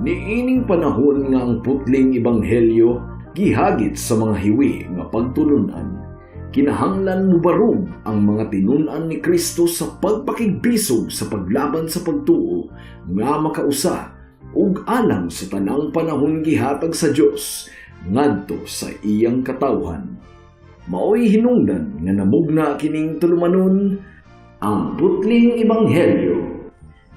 Niining panahon nga ang putling ebanghelyo gihagit sa mga hiwi nga pagtulunan, kinahanglan mubarog ang mga tinun-an ni Kristo sa pagpakigbisog sa paglaban sa pagtuo nga makausa ug alang sa tanang panahon gihatag sa Dios ngadto sa iyang katawhan. Maoy hinungdan nga namugna kining tulumanon, Ang Putling Ebanghelyo.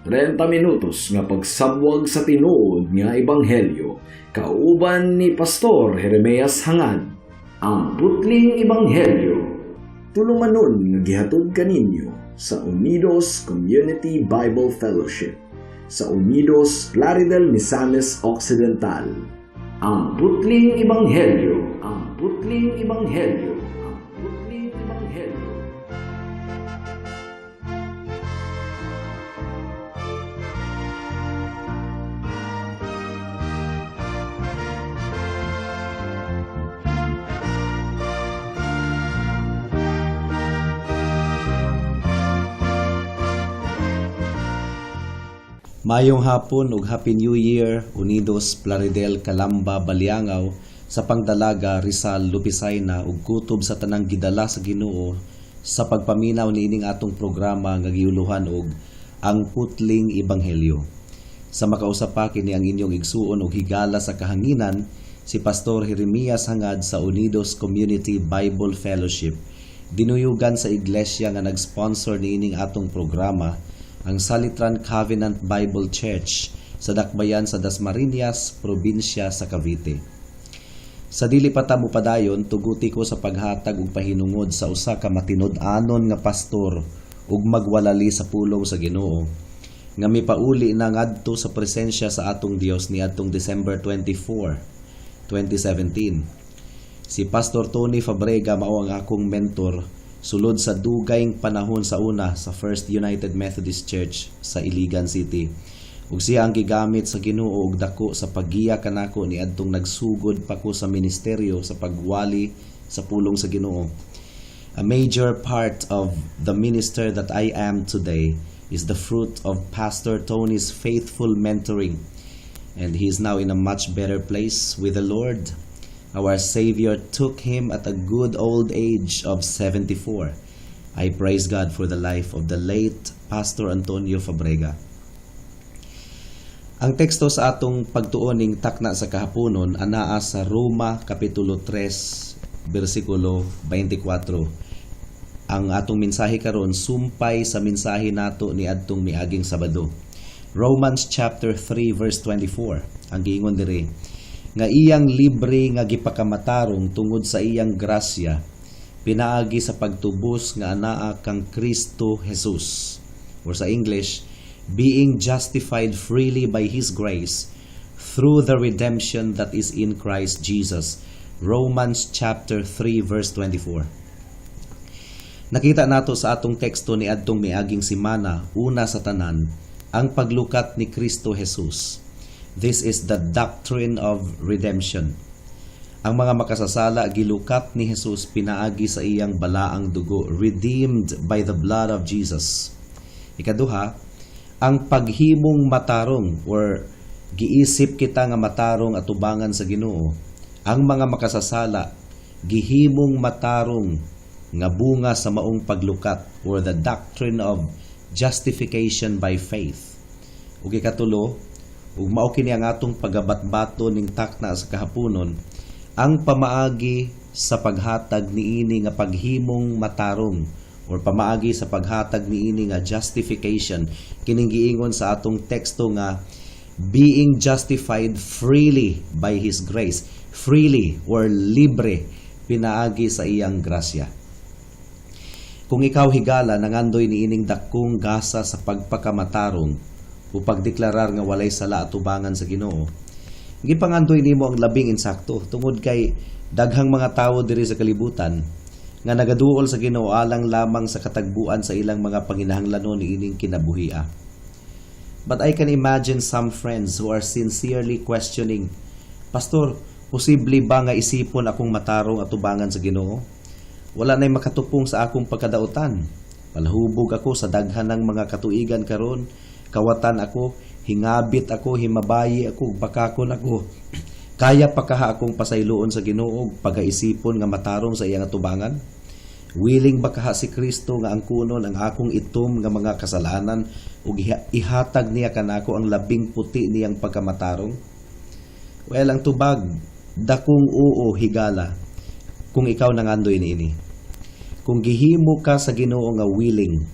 30 minutos nga pagsabwag sa tinuod nga ebanghelyo kauban ni Pastor Jeremias Hangad. Ang Putling Ebanghelyo. Tulumanon nga gihatod kaninyo sa Unidos Community Bible Fellowship sa Unidos, Plaridel, Misamis Occidental. Ang Putling Ebanghelyo. Ang Putling Ebanghelyo. Ang Putling Ebanghelyo. Maayong hapon ug Happy New Year, Unidos, Plaridel, Calamba, Baliangao, sa Pangdalaga, Rizal, Lupisaina ug kutob sa tanang gidala sa Ginoo sa pagpaminaw niining atong programa nga giuluhan og Ang Putling Ebanghelyo. Sa makausa pa, kini ang inyong igsuon ug higala sa kahanginan, si Pastor Jeremias Hangad sa Unidos Community Bible Fellowship. Dinuyugan sa iglesia nga nag-sponsor niining atong programa, ang Salitran Covenant Bible Church sa Dakbayan sa Dasmariñas, probinsya sa Cavite. Sa dili pa ta mopadayon, tuguti ko sa paghatag og pahinungod sa usa ka matinud-anon nga pastor ug magwalali sa pulong sa Ginoo nga mipauli na ngadto sa presensya sa atong Dios niadtong December 24, 2017. Si Pastor Tony Fabrega mao ang akong mentor sulod sa dugayng panahon sa una sa First United Methodist Church sa Iligan City. Ug siya ang gigamit sa Ginoo og dako sa paggiya kanako niadtong nagsugod pa ko sa ministeryo sa pagwali sa pulong sa Ginoo. A major part of the minister that I am today is the fruit of Pastor Tony's faithful mentoring. And he is now in a much better place with the Lord. Our Savior took him at a good old age of 74. I praise God for the life of the late Pastor Antonio Fabrega. Ang teksto sa atong pagtuon ning takna sa kahaponon anaa sa Roma Kapitulo 3 bersikulo 24. Ang atong mensahe karon sumpay sa mensahe nato ni adtong miaging Sabado. Romans chapter 3 verse 24. Ang giingon diri nga iyang libre nga gipakamatarong tungod sa iyang grasya pinaagi sa pagtubos nga anaa kang Kristo Jesus. Or sa English, being justified freely by His grace through the redemption that is in Christ Jesus. Romans chapter 3 verse 24. Nakita nato sa atong teksto ni adtong miaging simana, una sa tanan, ang paglukat ni Kristo Jesus. This is the doctrine of redemption. Ang mga makasasala gilukat ni Jesus pinaagi sa iyang balaang dugo, redeemed by the blood of Jesus. Ikaduha, ang paghimong matarong or giisip kita nga matarong atubangan sa Ginoo. Ang mga makasasala gihimong matarong nga bunga sa maong paglukat or the doctrine of justification by faith. Ug ikatulo, ug mao kini ang atong pagabatbato ning takna sa kahaponon, ang pamaagi sa paghatag niini nga paghimong matarong or pamaagi sa paghatag niini nga justification, kining giingon sa atong teksto nga being justified freely by His grace, freely or libre pinaagi sa iyang grasya. Kung ikaw, higala, nangandoy niining dakong gasa sa pagpakamatarong o pagdeklarar nga walay sala atubangan sa Ginoo, gipangandoy nimo ang labing insakto tungod kay daghang mga tawo diri sa kalibutan nga nagaduol sa Ginoo alang lamang sa katagbuan sa ilang mga panginahanglanon niining kinabuhia. But I can imagine some friends who are sincerely questioning, "Pastor, posible ba nga isipon akong matarong atubangan sa Ginoo? Wala na'y makatupong sa akong pagkadautan. Palahubog ako sa daghan ng mga katuigan karon, kawatan ako, Hingabit ako, himabayi ako, bakakon ako. Kaya pa kaha akong pasayloon sa Ginoo ug pagaisipon nga matarong sa iyang atubangan? Willing ba kaha si Kristo nga angkunon ang akong itom nga mga kasalanan ug ihatag niya kanako ang labing puti niyang pagkamatarong? Well, ang tubag, dakong oo, higala, kung ikaw nangandoy niini. Kung gihimo ka sa Ginoo nga willing,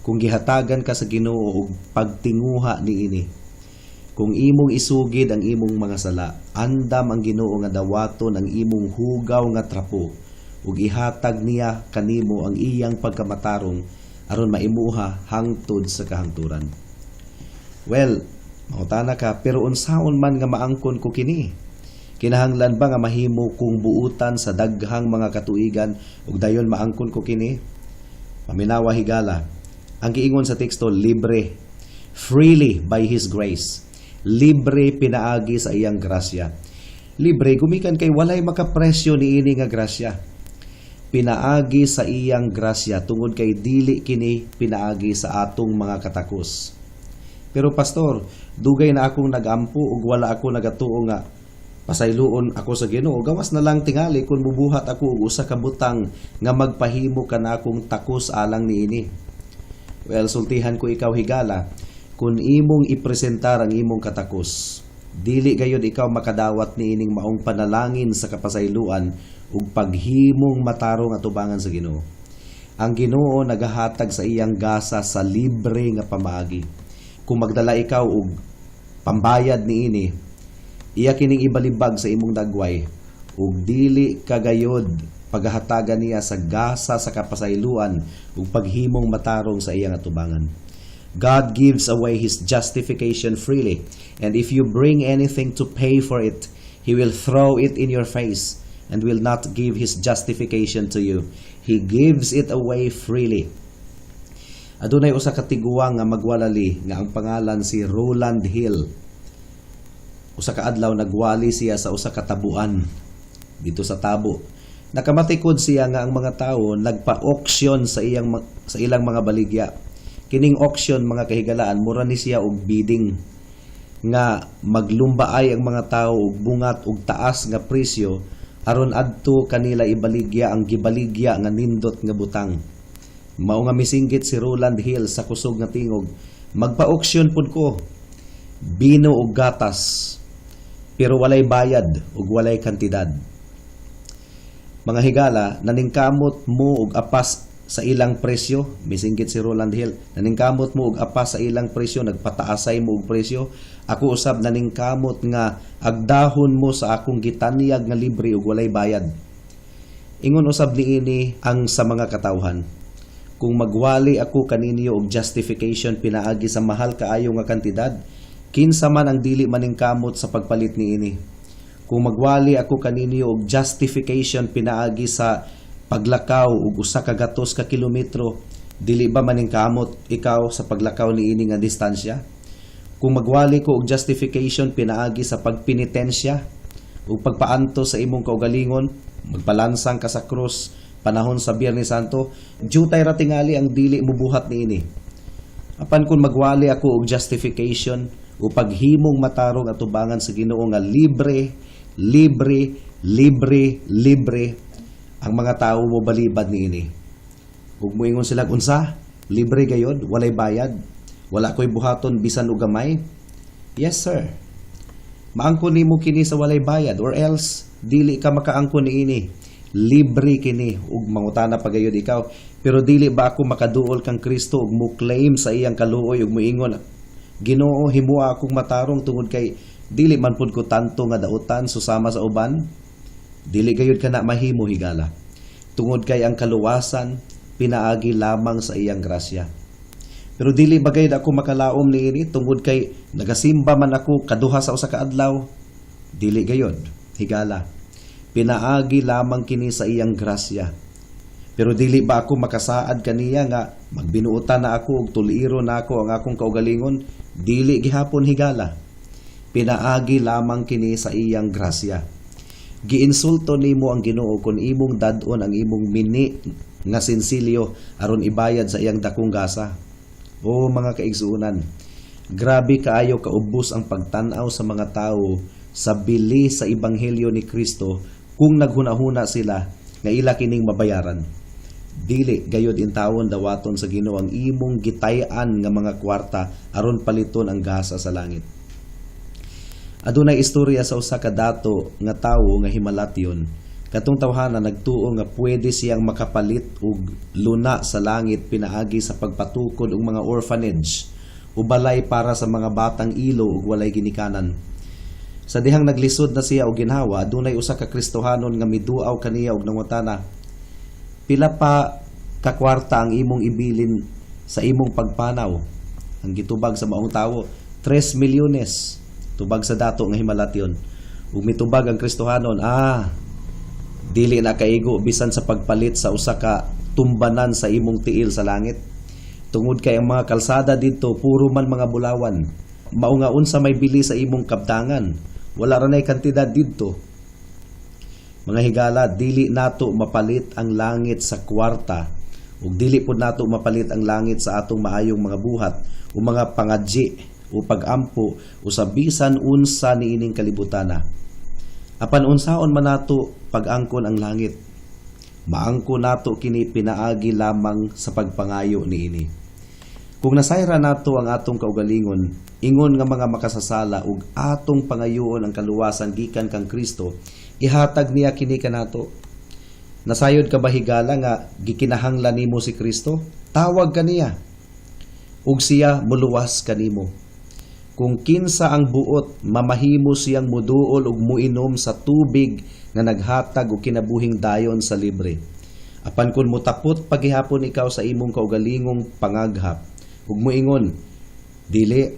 kung gihatagan ka sa Ginoo og pagtinguha niini, kung imong isugid ang imong mga sala, andam ang Ginoo nga dawaton ang imong hugaw nga trapo ug ihatag niya kanimo ang iyang pagkamatarong aron maimuha hangtod sa kahangturan. Well, mangutana ka, pero unsaon man nga maangkon ko kini? Kinahanglan ba nga mahimo kong buutan sa daghang mga katuigan ug dayon maangkon ko kini? Paminawa, higala. Ang giingon sa teksto, libre. Freely by His grace. Libre pinaagi sa iyang grasya. Libre gumikan kay walay makapresyo niini nga grasya. Pinaagi sa iyang grasya tungod kay dili kini pinaagi sa atong mga katakos. Pero pastor, dugay na akong nagampo ug wala ako nagatuo nga pasayloon ako sa Ginoo. Gawas na lang tingali kung mubuhat ako og usa ka butang nga magpahimo kanakong takos alang niini. Well, sultihan ko ikaw, higala, kung imong ipresentar ang imong katakos, dili gayud ikaw makadawat niining maong panalangin sa kapasayloan ug paghimong matarong atubangan sa Ginoo. Ang Ginoo nagahatag sa iyang gasa sa libre nga pamaagi. Kung magdala ikaw og pambayad niini, iya kining ibalibag sa imong dagway ug dili ka gayod paghahatagan niya sa gasa sa kapasayloan ug paghimong matarong sa iyang atubangan. God gives away His justification freely, and if you bring anything to pay for it, He will throw it in your face and will not give His justification to you. He gives it away freely. Adunay usa ka tiguang nga magwalali nga ang pangalan si Roland Hill. Usa ka adlaw, nagwali siya sa usa ka tabuan dito sa Tabo. Nakamatikod siya nga ang mga tao nagpa-auction sa ilang mga baligya. Kining auction, mga kahigalaan, mura ni siya og bidding nga maglumbaay ang mga tao og bungat og taas nga presyo aron adto kanila ibaligya ang gibaligya nga nindot nga butang. Mao nga misinggit si Roland Hill sa kusog nga tingog, "Magpa-auction pud ko. Bino og gatas, pero walay bayad ug walay kantidad." "Mga higala, naningkamot mo og apas sa ilang presyo," misinggit si Roland Hill. "Naningkamot mo og apas sa ilang presyo, nagpataasay mo og presyo. Ako usab naningkamot nga agdahon mo sa akong gitanyag nga libre ug walay bayad." Ingon usab niini ang sa mga katawhan. Kung magwali ako kaninyo og justification pinaagi sa mahal kaayo nga kantidad, kinsa man ang dili maningkamot sa pagpalit niini? Kung magwali ako kaninyo og justification pinaagi sa paglakaw og 100 ka kilometro, dili ba maningkamot ikaw sa paglakaw niini nga distansya? Kung magwali ko og justification pinaagi sa pagpenitensya ug pagpaantos sa imong kaugalingon, magpalansang ka sa krus panahon sa Biyernes Santo, jutay ra tingali ang dili mubuhat niini. Apan kung magwali ako og justification o paghimong matarong atubangan sa Ginoo nga libre, libre, libre, libre, ang mga tao mo balibad niini. Ug moingon sila, "Unsa? Libre gayod, walay bayad. Wala ko'y buhaton bisan og gamay?" Yes, sir. Maangkon nimo kini sa walay bayad or else dili ka makaangkon niini. Libre kini. Ug mangutana pa gayud ikaw, pero dili ba ako makaduol kang Kristo ug mo claim sa iyang kaluoy ug moingon, 'Ginoo, himoa akong matarong tungod kay dili man pud ko tanto nga dautan susama sa uban'? Dili gayud kana mahimo, higala. Tungod kay ang kaluwasan pinaagi lamang sa iyang grasya. Pero dili ba gayud ako makalaom niini tungod kay nagasimba man ako kaduha sa usa ka adlaw? Dili gayud, higala. Pinaagi lamang kini sa iyang grasya. Pero dili ba ako makasaad kaniya nga magbinuotan na ako ug tuliro na ako ang akong kaugalingon? Dili gihapon, higala. Pinaagi lamang kini sa iyang grasya. Giinsulto nimo ang Ginoo kung imong dad-on ang imong mini nga sinsilyo aron ibayad sa iyang dakong gasa. O mga kaigsuonan, Grabe kaayo kaubos ang pagtan-aw sa mga tawo sa bili sa ebanghelyo ni Kristo kung naghuna-huna sila nga ila kining mabayaran. Dili gayod intawon dawaton sa Ginoo ang imong gitay-an nga mga kwarta aron paliton ang gasa sa langit. Adunay istorya sa usa ka dato nga tawo nga himalatyon. Katong tawhana nagtuo nga pwede siyang makapalit og luna sa langit pinaagi sa pagpatukod og mga orphanage o balay para sa mga batang ilo ug walay ginikanan. Sa dihang naglisod na siya og ginhawa, adunay usa ka Kristohanon nga miduaw kaniya og nangutana, "Pila pa ka kwarta ang imong ibilin sa imong pagpanaw?" Ang gitubag sa maong tawo, "3 milyones." Tubag sa dato nga himalatyon. Ug mitubag ang Kristohanon, "Ah, dili na kaigo bisan sa pagpalit sa usa ka tumbanan sa imong tiil sa langit. Tungod kay ang mga kalsada didto puro man mga bulawan. Mao nga unsa may bili sa imong kabtangan, wala ra nay kantidad didto." Mga higala, dili nato mapalit ang langit sa kwarta ug dili pud nato mapalit ang langit sa atong maayong mga buhat o mga pangadji o pagampo o sa bisan unsa niining kalibutana. Apan unsaon man nato pag-angkon ang langit? Maangkon nato kini pinaagi lamang sa pagpangayo niini. Kung nasayra nato ang atong kaugalingon, ingon nga mga makasasala, ug atong pangayoon ang kaluwasan gikan kang Kristo, ihatag niya kini kanato. Nasayod ka ba, higala, nga gikinahanglan nimo si Kristo? Tawag kaniya ug siya muluwas kanimo. Kung kinsa ang buot, mamahimo siyang muduol ug muinom sa tubig nga naghatag og kinabuhing dayon sa libre. Apan kung mutapot pagihapon ikaw sa imong kaugalingong pangaghap ug muingon, "Dili,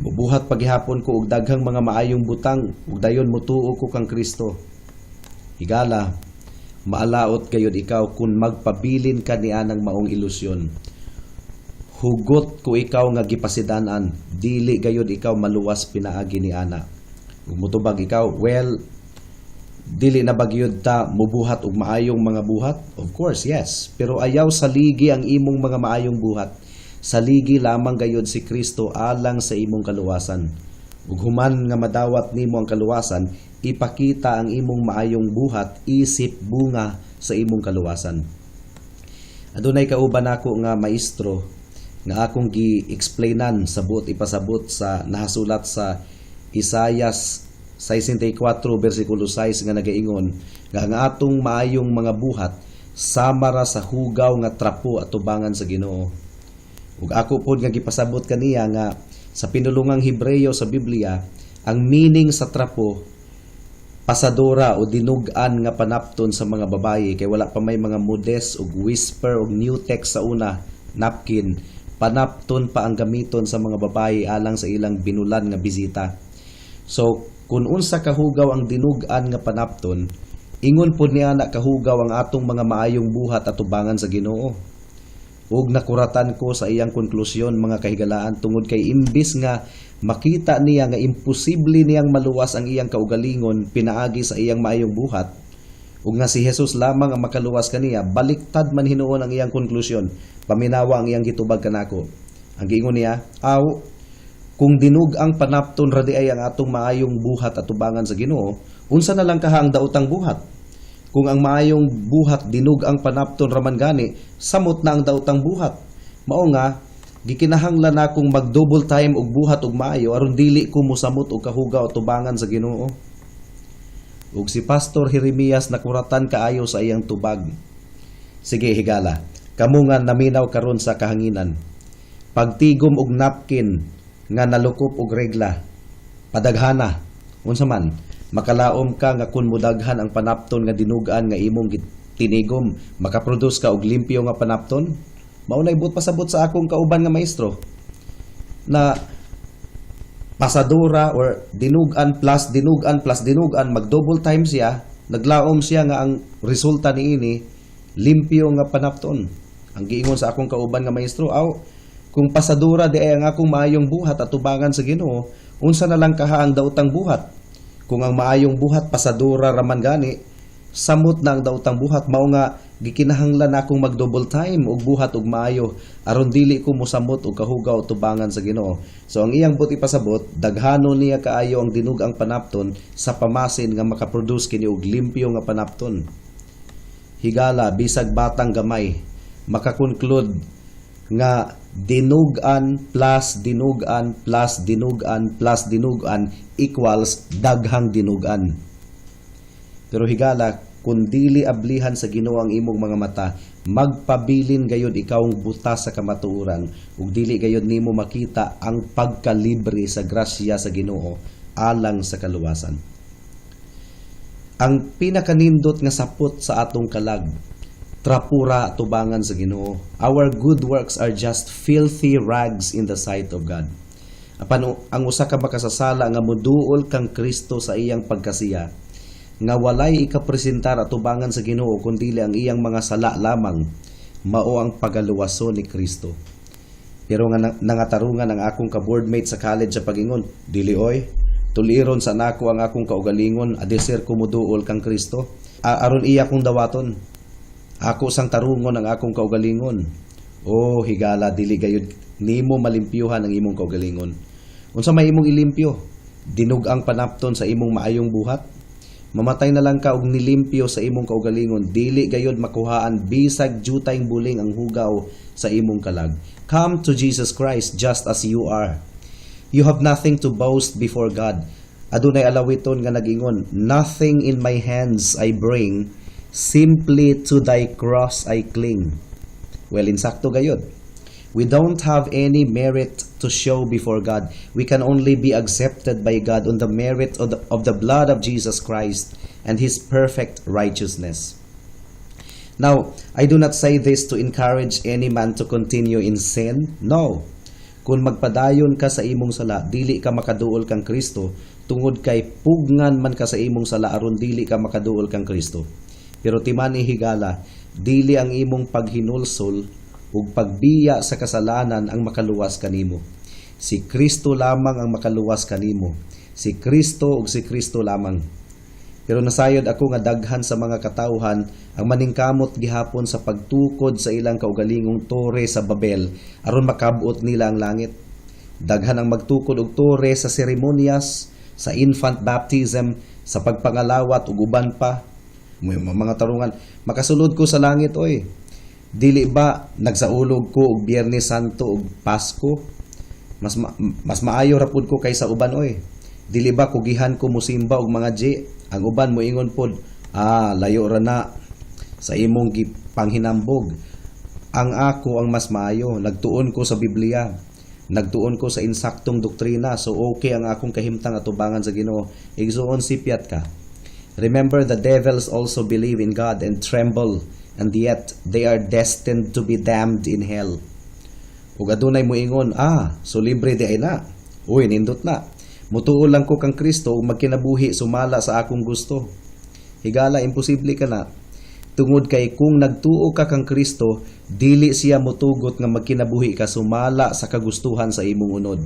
mubuhat pagihapon ko og daghang mga maayong butang ug dayon mutuo ko kang Kristo." Higala, maalaot gayud ikaw kung magpabilin ka nianang maong ilusyon. Hugot ko ikaw nga gipasidanan, dili gayud ikaw maluwas pinaagi ni ana. Ug mutubag ikaw, "Well, dili na ba gyud ta mubuhat og maayong mga buhat?" Of course, yes. Pero ayaw saligi ang imong mga maayong buhat. Saligi lamang gayud si Kristo alang sa imong kaluwasan. Ug human nga madawat nimo ang kaluwasan, ipakita ang imong maayong buhat isip bunga sa imong kaluwasan. Adunay kauban nako nga maestro nga akong gi-explainan sa buot ipasabot sa nahasulat sa Isayas 64 versikulo 6 nga nagaingon nga ang atong maayong mga buhat sama ra sa hugaw nga trapo atubangan sa Ginoo. Ug ako pod nga gipasabot kaniya nga sa pinulungang Hebreyo sa Biblia, ang meaning sa trapo pasadora o dinug-an nga panapton sa mga babaye kay wala pa may mga Modess ug Whisper ug Nutex sa una napkin. Panapton pa ang gamiton sa mga babaye alang sa ilang binulan nga bisita. So kung unsa kahugaw ang dinug-an nga panapton, ingon pod niya na kahugaw ang atong mga maayong buhat atubangan sa Ginoo. Ug nakuratan ko sa iyang konklusyon, mga kahigalaan, tungod kay imbis nga makita niya nga imposible niyang maluwas ang iyang kaugalingon pinaagi sa iyang maayong buhat ug nga si Jesus lamang ang makaluwas kaniya, baliktad man hinuon ang iyang konklusyon. Paminawa ang iyang gitubag kanako. Ang giingon niya, "Aw, kung dinug-ang panapton ra diay ang atong maayong buhat atubangan sa Ginoo, unsa na lang kaha ang daotang buhat? Kung ang maayong buhat dinug-ang panapton raman gani, samot na ang daotang buhat. Mao nga gikinahanglan nakong mag double time og buhat og maayo aron dili ko mosamot og kahugaw atubangan sa Ginoo." Ug si Pastor Jeremias nakuratan kaayo sa iyang tubag. Sige, higala, kamo nga naminaw karon sa kahanginan. Pagtigom og napkin nga nalukop og regla, padaghana. Unsa man, makalaom ka nga kun mudaghan ang panapton nga dinugan nga imong tinigom, makaproduce ka og limpyo nga panapton? Mao nay buot pasabot sa akong kauban nga maestro na pasadura or dinugan plus dinugan plus dinugan, mag double time siya, naglaom siya nga ang resulta niini limpyo nga panapton. Ang giingon sa akong kauban nga maestro, "Aw, kung pasadura diay ang akong maayong buhat atubangan sa Ginoo, unsa na lang kaha ang daotang buhat? Kung ang maayong buhat pasadura raman gani, Samot na ang daotang buhat, mao nga gikinahanglan akong mag double time og buhat og maayo aron dili ko mosamot og kahugaw tubangan sa Ginoo. So ang iyang buot ipasabot, daghanon niya kaayo ang dinug-ang panapton sa pamasin nga makaproduce kini og limpyo nga panapton. Higala, bisag batang gamay makakonclude nga dinugan plus dinugan plus dinugan plus dinugan equals daghang dinugan. Pero higala, kung dili ablihan sa Ginoo ang imong mga mata, magpabilin gayod ikaw ang butas sa kamatuoran ug dili gayod nimo makita ang pagkalibre sa grasya sa Ginoo alang sa kaluwasan. Ang pinakanindot nga sapot sa atong kalag, trapura tubangan sa Ginoo. Our good works are just filthy rags in the sight of God. Apan ang usa ka makasasala nga moduol kang Kristo sa iyang pagkasiya, nga walay ikapresentar atubangan sa Ginoo kundi ang iyang mga sala lamang, mao ang pagaluwason ni Kristo. Pero nga nangatarungan ang akong ka-boardmate sa college sa pagingon, "Dili oy, tuliron sa nako ang akong kaugalingon, adesir ko moduol kang Kristo. Aron iya kong dawaton. Ako sang tarungon ang akong kaugalingon." Oh, higala, dili gayud nimo malimpyuhan ang imong kaugalingon. Unsa may imong ilimpyo? Dinug-ang panapton sa imong maayong buhat? Mamatay na lang ka og nilimpyo sa imong kaugalingon, dili gayud makuhaan bisag jutayng buling ang hugaw sa imong kalag. Come to Jesus Christ just as you are. You have nothing to boast before God. Adunay alawiton nga nagingon, "Nothing in my hands I bring, simply to thy cross I cling." Well, insakto gayod. We don't have any merit to show before God. We can only be accepted by God on the merit of the blood of Jesus Christ and His perfect righteousness. Now, I do not say this to encourage any man to continue in sin. No. Kung magpadayon ka sa imong sala, dili ka makaduol kang Kristo tungod kay pugngan man ka sa imong sala aron dili ka makaduol kang Kristo. Pero timani, higala, dili ang imong paghinulsol ug pagbiya sa kasalanan ang makaluwas kanimo. Si Kristo lamang ang makaluwas kanimo. Si Kristo ug si Kristo lamang. Pero nasayod ako nga daghan sa mga katawhan ang maningkamot gihapon sa pagtukod sa ilang kaugalingong tore sa Babel aron makabot nila ang langit. Daghan ang magtukod og tore sa seremonyas, sa infant baptism, sa pagpangalawat ug uban pa. May mga tarungan, "Makasulod ko sa langit oy. Dili ba nagsaulog ko og Biyernes Santo ug Pasko? Mas maayo ra pud ko kaysa uban oy. Dili ba kugihan ko musimba og mga G?" Ang uban moingon pod, "Ah, layo ra na sa imong gipanghinambog. Ang ako ang mas maayo, nagtuon ko sa Biblia. Nagtuon ko sa insaktong doktrina, so okay ang akong kahimtang atubangan sa Ginoo." Igsuon, sipyat ka. Remember, the devils also believe in God and tremble, and yet they are destined to be damned in hell. Ug adunay moingon, "Ah, so libre diay na. Uy, nindot na. Mutuo lang ko kang Kristo ug magkinabuhi sumala sa akong gusto." Higala, imposible ka na. Tungod kay kung nagtuo ka kang Kristo, dili siya motugot nga magkinabuhi ka sumala sa kagustuhan sa imong unod.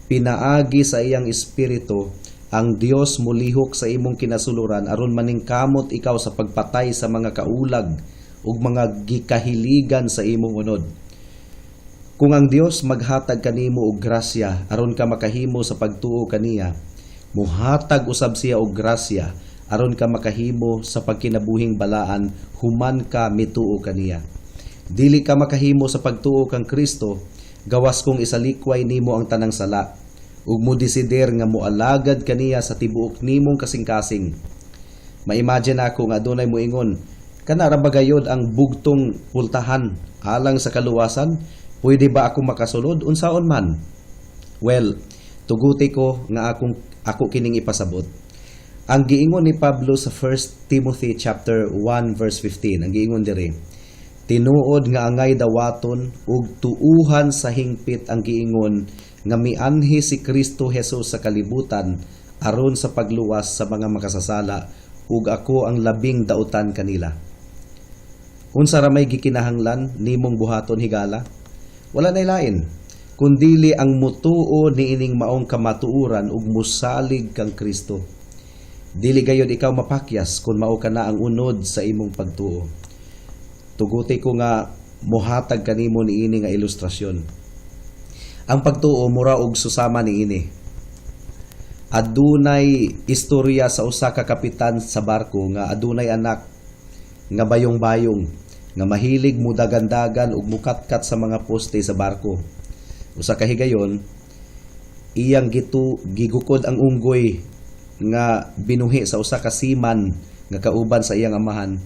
Pinaagi sa iyang espiritu, ang Dios molihok sa imong kinasuluran aron maningkamot ikaw sa pagpatay sa mga kaulag ug mga gikahiligan sa imong unod. Kung ang Dios maghatag kanimo og grasya aron ka makahimo sa pagtuo kaniya, muhatag usab siya og grasya aron ka makahimo sa pagkinabuhing balaan human ka mituo kaniya. Dili ka makahimo sa pagtuo kang Kristo gawas kung isalikway nimo ang tanang sala ug mo desider nga moalagad kaniya sa tibuok nimong kasing-kasing. Ma-imagine ako nga adunay moingon, "Kana ra ba gayod ang bugtong pultahan alang sa kaluwasan? Pwede ba ako makasulod unsaon man?" Well, tuguti ko nga ako kining ipasabot. Ang giingon ni Pablo sa 1 Timothy chapter 1 verse 15, ang giingon diri, "Tinuod nga angay dawaton ug tuuhan sa hingpit ang giingon nga mianhi si Kristo Jesus sa kalibutan aron sa pagluwas sa mga makasasala, ug ako ang labing dautan kanila." Unsa ra may gikinahanglan nimong buhaton, higala? Wala nay lain kundili ang mutuo niining maong kamatuoran ug musalig kang Kristo. Dili gayod ikaw mapakyas kung mao kana ang unod sa imong pagtuo. Tuguti ko nga mohatag kanimo niini nga ilustrasyon. Ang pagtuo mura og susama niini. Adunay istorya sa usa ka kapitan sa barko nga adunay anak nga bayong-bayong nga mahilig mudagandagan ug mukatkat sa mga poste sa barko. Usa ka higayon, iyang gitu gigukod ang unggoy nga binuhi sa usa ka seaman nga kauban sa iyang amahan.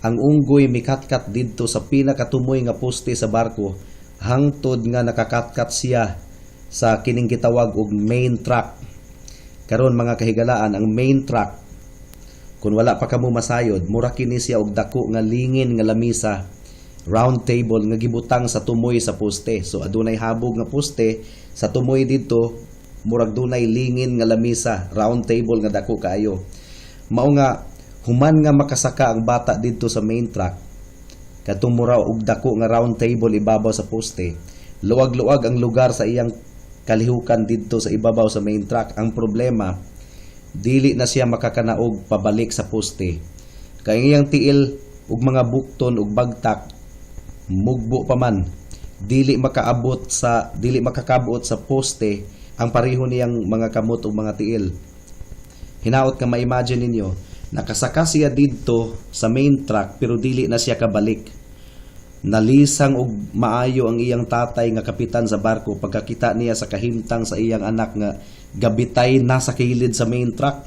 Ang unggoy mikatkat didto sa pinakatumoy nga poste sa barko hangtod nga nakakatkat siya sa kining gitawag og main track. Karon, mga kahigalaan, ang main track, kung wala pa kamo masayod, mura kini siya og dako nga lingin nga lamisa, round table nga gibutang sa tumoy sa poste. So adunay habog nga poste sa tumoy didto, murag dunay lingin nga lamisa, round table nga dako kaayo. Mao nga human nga makasaka ang bata didto sa main track, katong mura og dako nga round table ibabaw sa poste, luwag-luwag ang lugar sa iyang kalihukan didto sa ibabaw sa main track. Ang problema, dili na siya makakanaog pabalik sa poste. Kay ang iyang tiil ug mga bukton ug bagtak mugbo pa man, dili makakabot sa poste ang pareho niyang mga kamot ug mga tiil. Hinaot nga ma-imagine ninyo, nakasaka siya didto sa main track pero dili na siya kabalik. Nalisang og maayo ang iyang tatay nga kapitan sa barko pagkakita niya sa kahimtang sa iyang anak nga gabitay na sa kilid sa main track.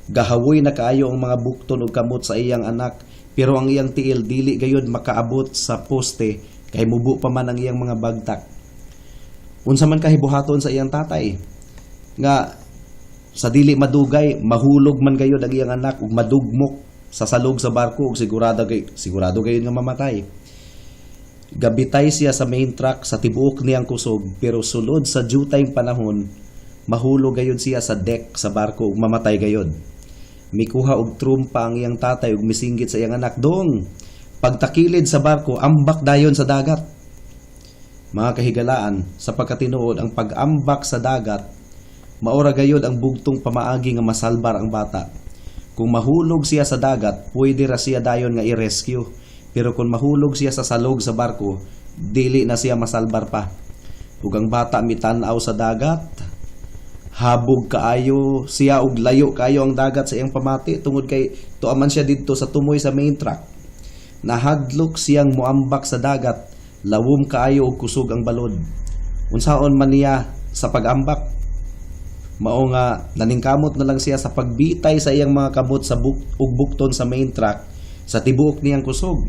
Gahawoy na kaayo ang mga bukton ug kamot sa iyang anak, pero ang iyang tiil dili gayud makaabot sa poste kay mubo pa man ang iyang mga bagtak. Unsa man kahibuhaton sa iyang tatay nga sa dili madugay mahulog man gayud ang iyang anak ug madugmok sa salog sa barko ug sigurado gayud nga mamatay? Gabitay siya sa main track sa tibuok niyang kusog, pero sulod sa jutay panahon mahulog gayud siya sa deck sa barko ug mamatay gayud. Mikuha og trumpa ang iyang tatay ug misinggit sa iyang anak, "Dong, pagtakilid sa barko, ambak dayon sa dagat." Mga kahigalaan, sa pagkatinuod, ang pag-ambak sa dagat maora gayud ang bugtong pamaagi nga masalbar ang bata. Kung mahulog siya sa dagat, pwede ra siya dayon nga i-rescue. Pero kung mahulog siya sa salog sa barko, dili na siya masalbar pa. Ug ang bata mitan-aw sa dagat, habog kaayo siya ug layo kaayo ang dagat sa iyang pamati tungod kay tuwa man siya didto sa tumoy sa main track. Nahadlok siyang muambak sa dagat, lawom kaayo og kusog ang balod. Unsaon man niya sa pag-ambak? Mao nga naningkamot na lang siya sa pagbitay sa iyang mga kamot sa ug bukton sa main track sa tibuok niyang kusog.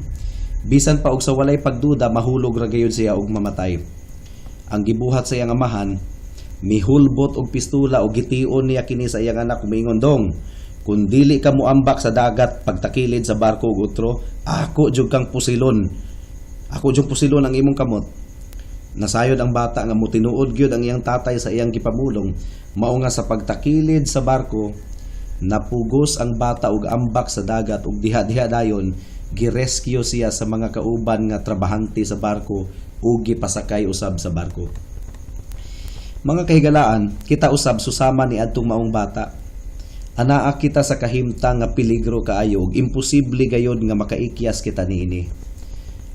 Bisan pa og sa walay pagduda, mahulog ra gayud siya ug mamatay. Ang gibuhat sa iyang amahan, mihulbot og pistula ug gitiun niya kini sa iyang anak, miingon, "Dong, kung dili ka moambak sa dagat pagtakilid sa barko ug utro, ako jud kang pusilon. Ako jud pusilon ang imong kamot." Nasayod ang bata nga mutinuod gyud ang iyang tatay sa iyang gipamulong. Mao nga sa pagtakilid sa barko, napugos ang bata og ambak sa dagat ug diha-diha dayon girescue siya sa mga kauban nga trabahante sa barko ug gipasakay usab sa barko. Mga kahigalaan, kita usab susama ni adtong maong bata. Anaa kita sa kahimtang nga peligro kaayo ug imposible gayod nga makaikyas kita niini.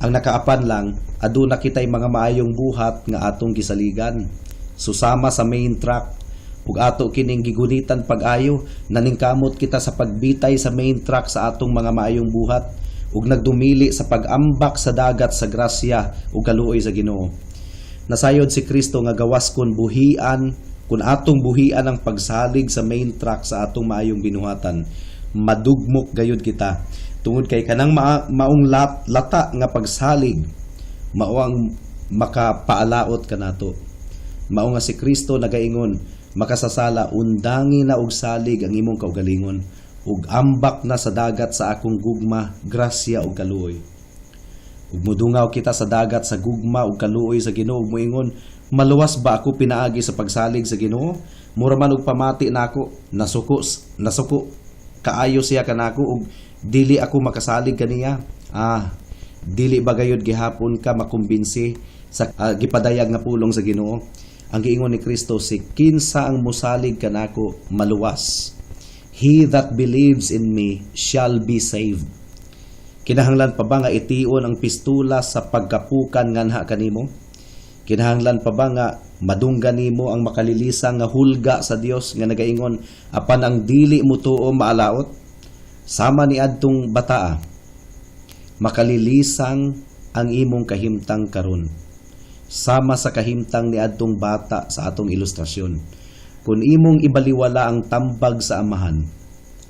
Ang nakaapan lang, aduna kitay mga maayong buhat nga atong gisaligan. Susama sa main track ug ato kining gigunitan pag-ayo, naningkamot kita sa pagbitay sa main track sa atong mga maayong buhat ug nagdumili sa pag-ambak sa dagat sa grasya ug kaluoy sa Ginoo. Nasayod si Kristo nga gawas kun atong buhian ang pagsalig sa main track sa atong maayong binuhatan, madugmok gayud kita. Tungod kay kanang maong lata nga pagsalig, mao ang makapaalaot kanato. Mao nga si Kristo nagaingon, "Makasasala, undangi na og salig ang imong kaugalingon ug ambak na sa dagat sa akong gugma, grasya ug kaluoy." Ug mudungaw kita sa dagat sa gugma ug kaluoy sa Ginoo ug moingon, "Maluwas ba ako pinaagi sa pagsalig sa Ginoo? Mura man og pamati nako, nasuko nasuko kaayo siya kanako ug dili ako makasalig kaniya." Ah, dili ba gayud gihapon ka makumbinsi sa gipadayag nga pulong sa Ginoo? Ang giingon ni Kristo, "Si kinsa ang musalig kanako maluwas." "He that believes in me shall be saved." Kinahanglan pa ba nga tion ang pistula sa pagkapukan nganha kanimo? Kinahanglan pa ba nga madunggan nimo ang makalilisang nga hulga sa Dios nga nagaingon, "Apan ang dili mutuo maalaot"? Sama ni adtong bataa, makalilisang ang imong kahimtang karon. Sama sa kahimtang ni adtong bata sa atong ilustrasyon. Kung imong ibaliwala ang tambag sa Amahan,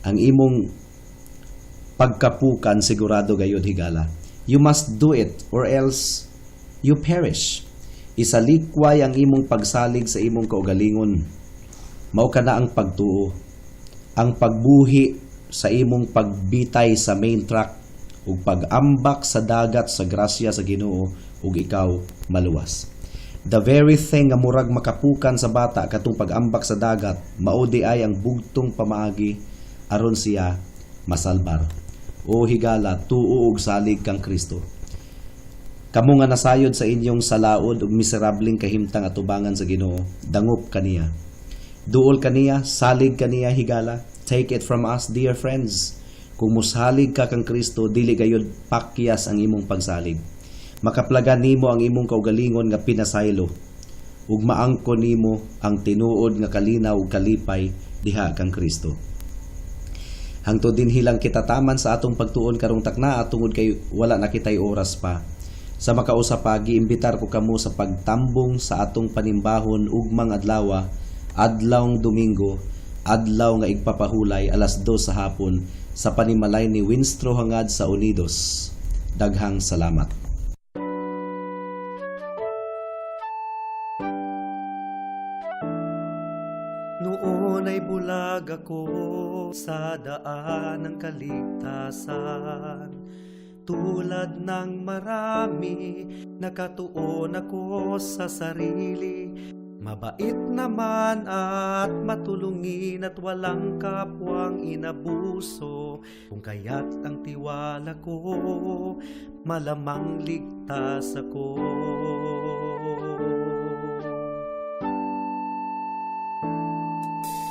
ang imong pagkapukan sigurado gayud, higala. You must do it or else you perish. Isalikway ang imong pagsalig sa imong kaugalingon. Mao kana ang pagtuo. Ang pagbuhi sa imong pagbitay sa main track ug pag-ambak sa dagat sa grasya sa Ginoo ug ikaw maluwas. The very thing nga murag makapukan sa bata katong pag-ambak sa dagat, mao di ay ang bugtong pamaagi aron siya masalbar. O higala, tuo og salig kang Kristo. Kamo nga nasayod sa inyong salaod ug miserableng kahimtang atubangan sa Ginoo, dangop kaniya. Duol kaniya, salig kaniya, higala. Take it from us, dear friends. Kung musalig ka kang Kristo, dili gayud pakyas ang imong pagsalig. Makaplagan nimo ang imong kaugalingon nga pinasaylo ug maangkon nimo ang tinuod nga kalinaw ug kalipay diha kang Kristo. Hangtod dinhi lang kita taman sa atong pagtuon karong takna tungod kay wala na kitay oras pa. Sa makausa pa, giimbitar ko kamo sa pagtambong sa atong panimbahon ugmang adlawa, adlawng Domingo, adlaw nga igpapahulay, 2:00 sa hapon sa panimalay ni Winstro Hangad sa Unidos. Daghang salamat. Noon ay bulag ako sa daan ng kaligtasan. Tulad ng marami, nakatuon ako sa sarili. Mabait naman at matulungin at walang kapwang inabuso. Kung kaya't ang tiwala ko, malamang ligtas ako.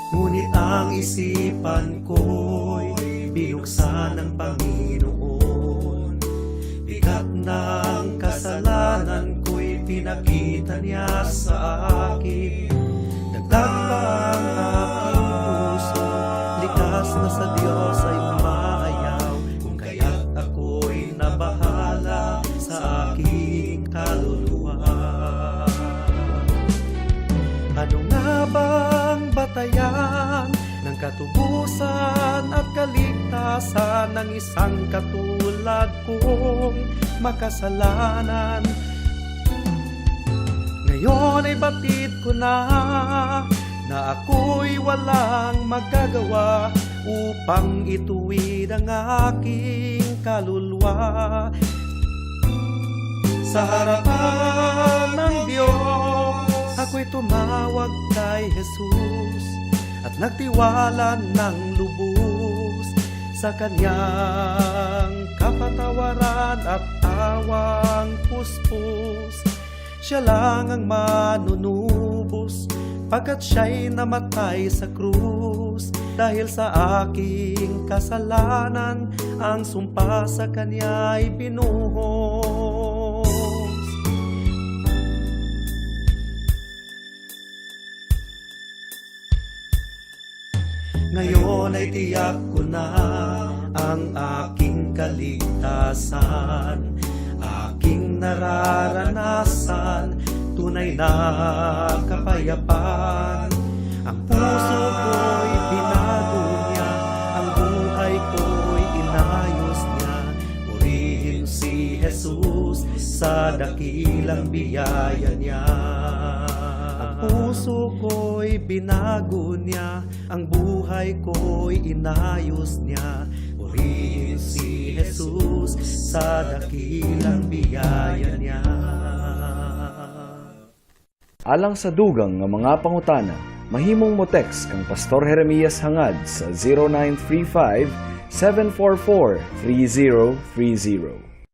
Ngunit ang isipan ko'y binuksan ng Panginoon. Bigat ng kasalanan ko'y pinakita niya sa akin. Dagdag pa ang aking puso, likas na sa Diyos ay umaayaw. Kung kaya't ako'y nabahala sa aking kaluluwa. Ano nga bang batayan ng katubusan at kaligtasan ng isang katulad kong makasalanan? Ngayon ay batid ko na na ako'y walang magagawa upang ituwid ang aking kaluluwa. Sa harapan ng Diyos, ako'y tumawag kay Jesus at nagtiwala ng lubos sa kanyang kapatawaran at awang puspos. Siya lang ang manunubos pagkat siya'y namatay sa krus. Dahil sa aking kasalanan, ang sumpa sa kanya'y binuhos. Ngayon ay tiyak ko na ang aking kaligtasan, aking nararanasan, tunay na kapayapaan. Ang puso ko'y binago niya, ang buhay ko'y inayos niya. Purihin si Jesus sa dakilang biyaya niya. Ang puso ko'y binago niya, ang buhay ko'y inayos niya. Purihin si Jesus sa dakilang biyaya niya. Alang sa dugang nga mga pangutana, mahimong mo text kang Pastor Jeremias Hangad sa 0935 744 3030.